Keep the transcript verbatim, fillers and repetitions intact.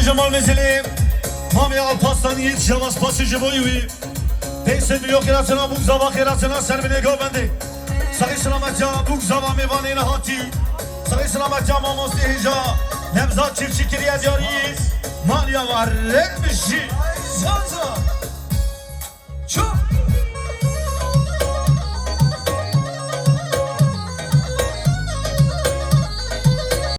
Cemal Mezili, Mamê Alparslan Yiğit, Şevaz Pasi ji bo wî. Peyse diyo xêratina bûk zava xêratina ser binê govendê. Saxî selametiya bûk zava mêvanê nehatî. Saxî selametiya mamostê hêja Nevzat Çiftçî kiriye diyarî. Maliya var, rem bijî. Zanza.